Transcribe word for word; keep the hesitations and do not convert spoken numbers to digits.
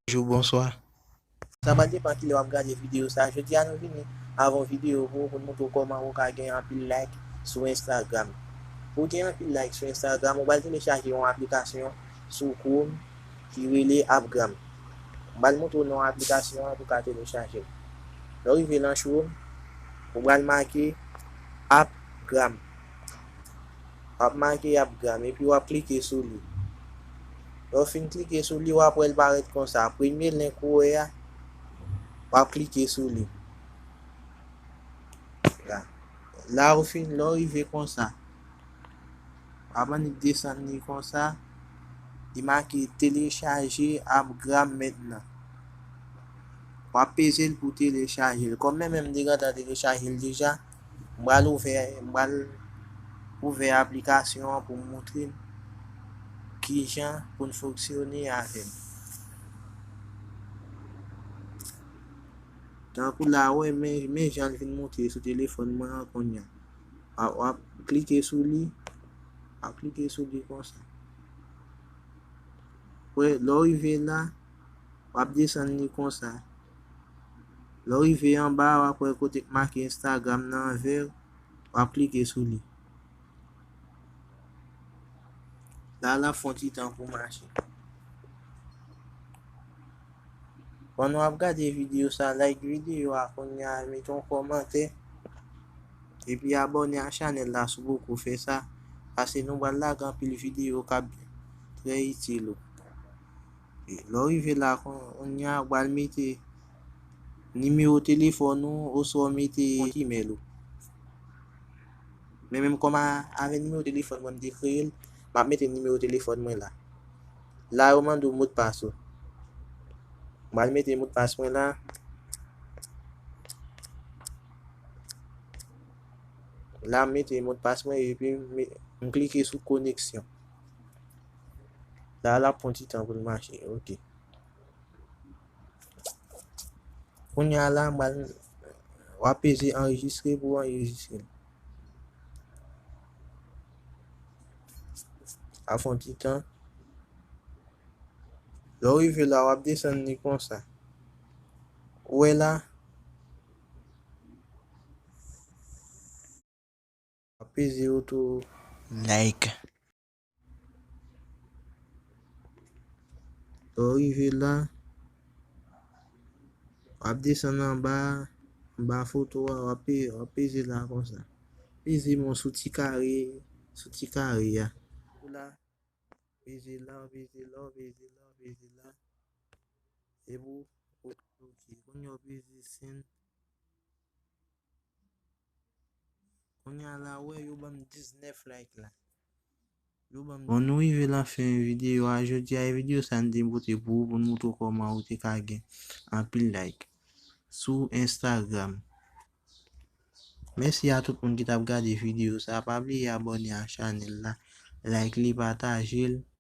Bonjou, bonswa. Sa pral depann kilè w ap gade videyo sa. Jodi a nou vini avè yon videyo pou, pou n montre w kòman ou ka gen anpil like sou Instagram. Pou w gen anpil like sou Instagram, ou pral telechaje yon aplikasyon sou Chrome ki rele AppGram. M pral montre w non aplikasyon an pou w ka telechaje l. Lè w rive nan Chrome, ou pral make AppGram. W ap make AppGram epi w ap klike sou li. Lè w fin klike sou li, w ap wè l parèt konsa. Premye link ou wè a, w ap klike sou li. La. La ou fin, lè w rive konsa, w ap annik desann li konsa. Li make télécharger AppGram maintenant. W ap peze l pou telechaje l. Kòm mwen menm m te gentan telechaje l deja, m pral ouvè, m pral ouvè aplikasyon an pou m montre n kijan pou n fonksyone avè l. Tankou la, w wè, men, men jan l vin montre sou telefòn mwen an kounye a. W ap, w ap klike sou li, w ap klike sou li konsa. Wè, lè w rive la, w ap desann li konsa. Lè w rive anba, w ap wè kote k make Instagram nan vè, w ap klike sou li. La, l ap fè yon ti tan pou mache. Pandan w ap gade videyo sa, like videyo a kounye a, mete yon kòmantè, epi abòne a chanèl la si w poko fè sa, paske nou pral lage anpil videyo k ap trè itil ou. Lè w rive la, kounye a, ou pral mete nimewo telefòn ou, oswa w mete kont imèl ou. Men menm kòm a, avè nimewo telefòn mwen m te kreye l, m ap mete nimewo telefòn mwen la. La, yo mande w modpas ou. M pral mete modpas mwen la. La, m mete modpas mwen epi m, m klike sou koneksyon. La, l ap pran ti tan pou l mache. Ok. Kounye a la, m pral, w ap peze anrejistre pou w anrejistre. Ap fè yon ti tan. Lè w rive la, w ap desann li konsa. Ou wè la? W ap peze oto like. Lè w rive la, w ap desann anba, anba foto a, w ap pe-, w ap peze la konsa. Peze men w sou ti kare, sou ti kare a. Ou la, peze la, peze la, peze la, peze la. Epi w, ok, kounye a w peze send. Kounye a la, wè, yo ban m diznèf like la. Yo ban m Bon, nou rive lan fen videyo a. Jodi a, e videyo sa n te pote pou ou, pou n montre w kòman ou te ka gen anpil like sou Instagram. Mèsi a tout moun ki t ap gade videyo sa. Pa bliye abòne a chanèl la, like li, pataje l.